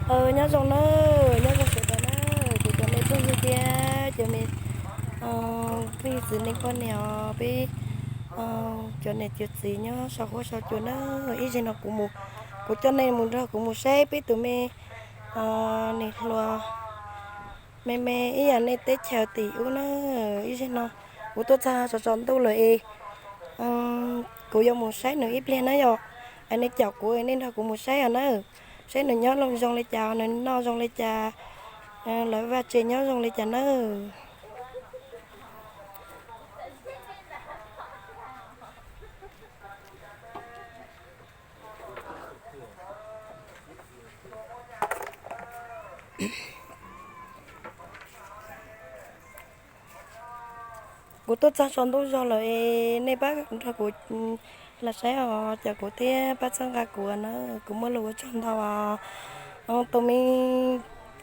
Nyob zoo na, nyob zoo sawv daws na, ces cov me phooj ywg thiab cov me phooj ywg txiv neej poj niam, peb cov niam cov txiv nyob saum huab saum cua na, ib zaug no kuv mus, kuv coj nej mus nrog kuv mus saib peb tus me niam hluas me me ib yam nej teb chaws tim ub na. Ib zaug no kuv tuaj txog tsaus tsaus ntuj lawm es kuv yuav mus saib nws ib pliag na yom. Es nej caum kuv, nej nrog kuv mus saib os na, saib nws nyob zoo li cas, nws noj zoo li cas, lawv vaj tsev nyob zoo li cas na. Kuv tuaj txog tsaus ntuj zog lawm es nej pab nrog kuv los saib os, caum kuv thiab pab txhawb nqa kuv na, kuv muaj lus ua tsaug ntau os.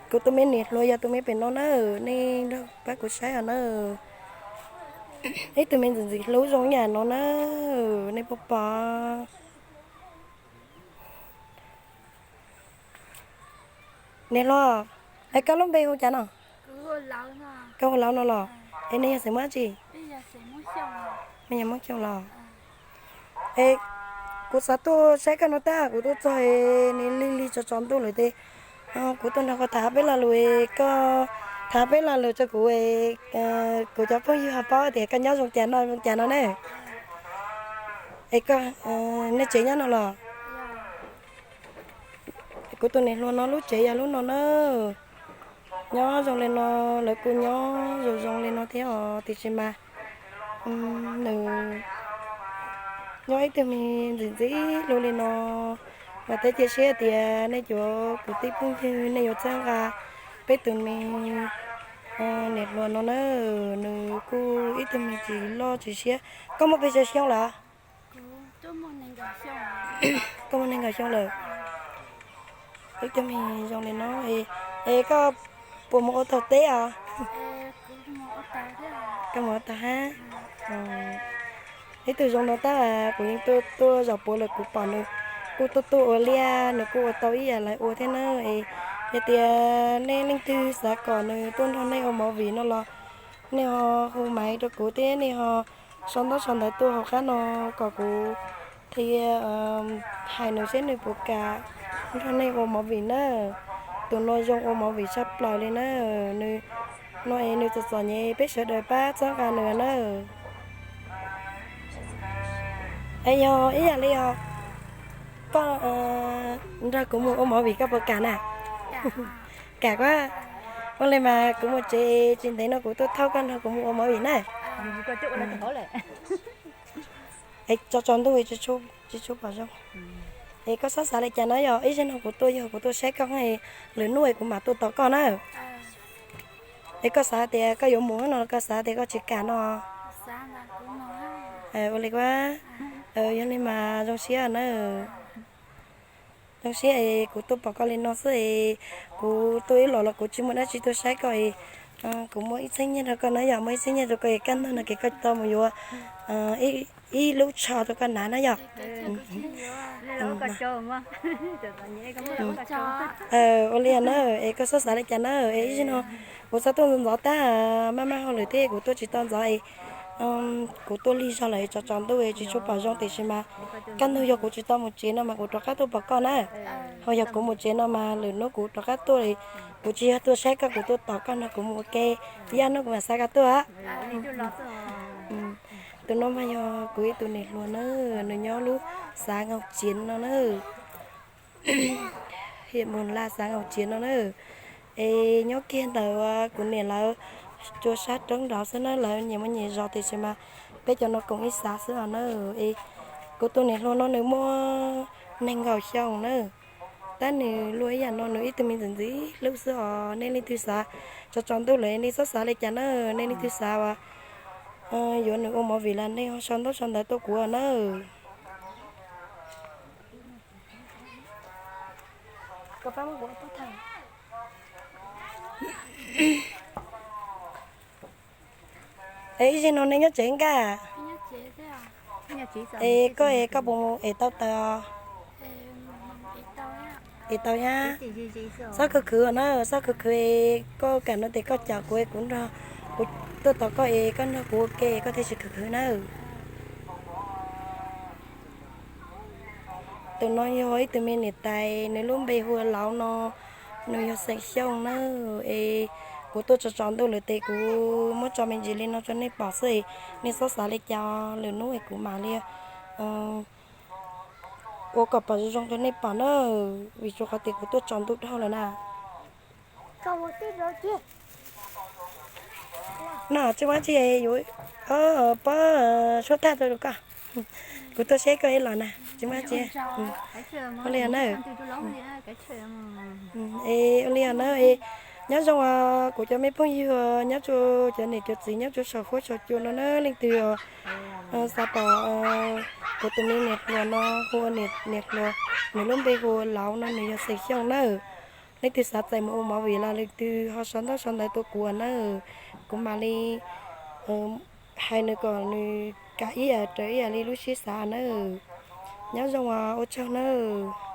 Kuv tus me niam hluas yog tus me pem no na, nej nrog pab kuv saib os na. Ib tug me ntxim ntxim hlub zoo yam no na, nej puas pom? Niam hluas, es koj lub npe hu cas no? Koj hu Lauv no los? Es nej yog xeem Hmoob dab tsi? Nej yog Hmoob Xyooj los? Es kuv xav tuaj saib koj no tab kuv tuaj txog nws lig lig tsaus tsaus ntuj lawm tes kuv tuaj nrog koj tham peb lo lus, koj tham peb lo lus rau kuv, kuv cov phooj ywg ho paub tias koj nyob zoo cas noj zoo cas no ne. Es koj, nej tsev nyob no los? Kuv tus niam hluas no lub tsev yog lub no na. Nyob zoo li no, lawv kuj nyob zoo zoo li no thiab os, tiam sis mas nws nyob ib tug me ntxim ntxim hlub li no. Mas thiab cia siab tias nej cov kwv tij phooj ywg nej yuav txhawb nqa peb tus me niam hluas no na. Nws kuj ib tug me tsis loj tsis siab. Koj muaj pes tsawg xyoo lawm? Koj muaj nees nkaum xyoo lawm. Ib tug me zoo li no, es koj puas mus ua taug teb os? Koj mus ua taug hab. Ib tug zoo no tab kuv yeej tuaj tuaj zaum puav lawm kuv pom nws kuj tuaj tuaj ua liaj, nws kuj ua tau ib yam lawv ua thiab na. Es yog tias nej leej twg xav kom nws tuaj nrog nej ua movie no los nej ho hu maiv rau kuv thiab nej ho sau ntaub sau ntawv tuaj hauv qab no kom kuv thiaj hais nws seb nws puas kam nrog nej ua movie na. Tus no zoo ua movie tshaj plaws li na. Nws no es nws txom txom nyem peb sawv daws pab txhawb nqa nws na. Es yog ib yam li os, koj nrog kuv mus ua movie koj puas kam na? Kam kuab. Ua li mas kuv mus tsev tsis ntev no kuv tuaj thauj koj nrog kuv mus ua movie na. Es tsaus tsaus ntuj tsis tshua pom zoo. Es koj xob xav li cas na, yog ib zaug no kuv tuaj, yog kuv tuaj saib koj, lwm hnub kuv mam tuaj tos koj na. Es koj xav tias koj yuav mus no los koj xav tias koj tsis kam no? Ua li kuab. Yog li mas zoo siab na. Zoo siab es kuv tuaj pom koj li no xwb es kuv tuaj ib los los kuv tsis muaj dab tsi tuaj saib koj es kuv muaj ib txhiab nyiaj rau koj na yom, muaj ib txhiab nyiaj rau koj es kaj ntug no ces koj tau mus yuav ib lub tsho rau koj hnav na yom. Ua li na, es koj xob xav li cas na, es ib zaug no kuv txhob tuaj ntxov ntxov tag, maj maj hauj lwm thiab kuv tuaj tsis tau ntxov es kuv tuaj lig zog lawm es tsaus tsaus ntuj es tsis tshua pom zoo tiam sis mas kaj ntug yog kuv tsis tau mus tsev no mas kuv rov qab tuaj pom koj na. Ho yog kuv mus tsev no mas lwm hnub kuv rov qab tuaj li. Kuv tsis yog tuaj saib koj, kuv tuaj tos koj nrog kuv mus ua ke, yaj hnub kuv mam xa koj tuaj. Tus no mas yog kuv ib tug niam hluas na, nws nyob lub xav Nkaus Txiav no na. Hiam Mus Laj xav Nkaus Txiav no na. Es nyob kiag ntawm kuv niam lawv cua sab roob nraud xwb na, lawv nyias muaj nyias zos tiam sis mas peb cov no koom ib xav xwb os na. Es kuv tus niam hluas no nws muaj nees nkaum xyoo na. Tab nws luaj ib yam no nws ib tug me ntxim ntxim hlub xwb os. Nej leej twg xav, tsaus tsaus ntuj lawm nej txhob xav li cas na, nej leej twg xav uas yuav nws ua movie los nej ho sau ntaub sau ntawv tuaj kuv na. Es ib zaug no nej nyob tsev nkaus? Es koj es koj puas mus ev tau taws os? Es tau thiab. Txhob khwv khwv na, txhob khwv khwv es koj kam no ces koj caum kuv es kuv nrog, kuv tuaj tos koj es koj nrog kuv ua ke, koj thiaj tsis khwv khwv nawb. Tus no yog ib tug me niam tais, nws lub npe hu ua Lauv no, nws yog xeem Xyooj nawb. Es kuv tuaj tsaus tsaus ntuj lawm ces kuv muab tso me ntsis li no rau nej pom xwb es nej txhob xav li cas, lwm hnub es kuv mam li ua kom pom zoo zoo rau nej pom na, vim rau qhov tias kuv tuaj tsaus ntuj dhau lawm na. No tsis muaj dab tsi, yuav pob suab thaj rau koj. Kuv tuaj seb koj ib los na, tsis muaj dab tsi. Ua li na. Es ua li na, nyob zoo kuv cov me phooj ywg nyob rau cov niam cov txiv nyob rau saum huab saum cua no na, leej twg xav pom kuv tus me niam hluas no hu ua niam hluas, nws lub npe hu ua Lauv no, nws yog xeem Xyooj nawb. Leej twg xav txais mus ua movie los leej twg ho sau ntaub sau ntawv tuaj kuv na, kuv mam li hais nws kom nws kam ib yam raws ib yam li lub siab xav nawb. Nyob zoo ua tsaug nawb.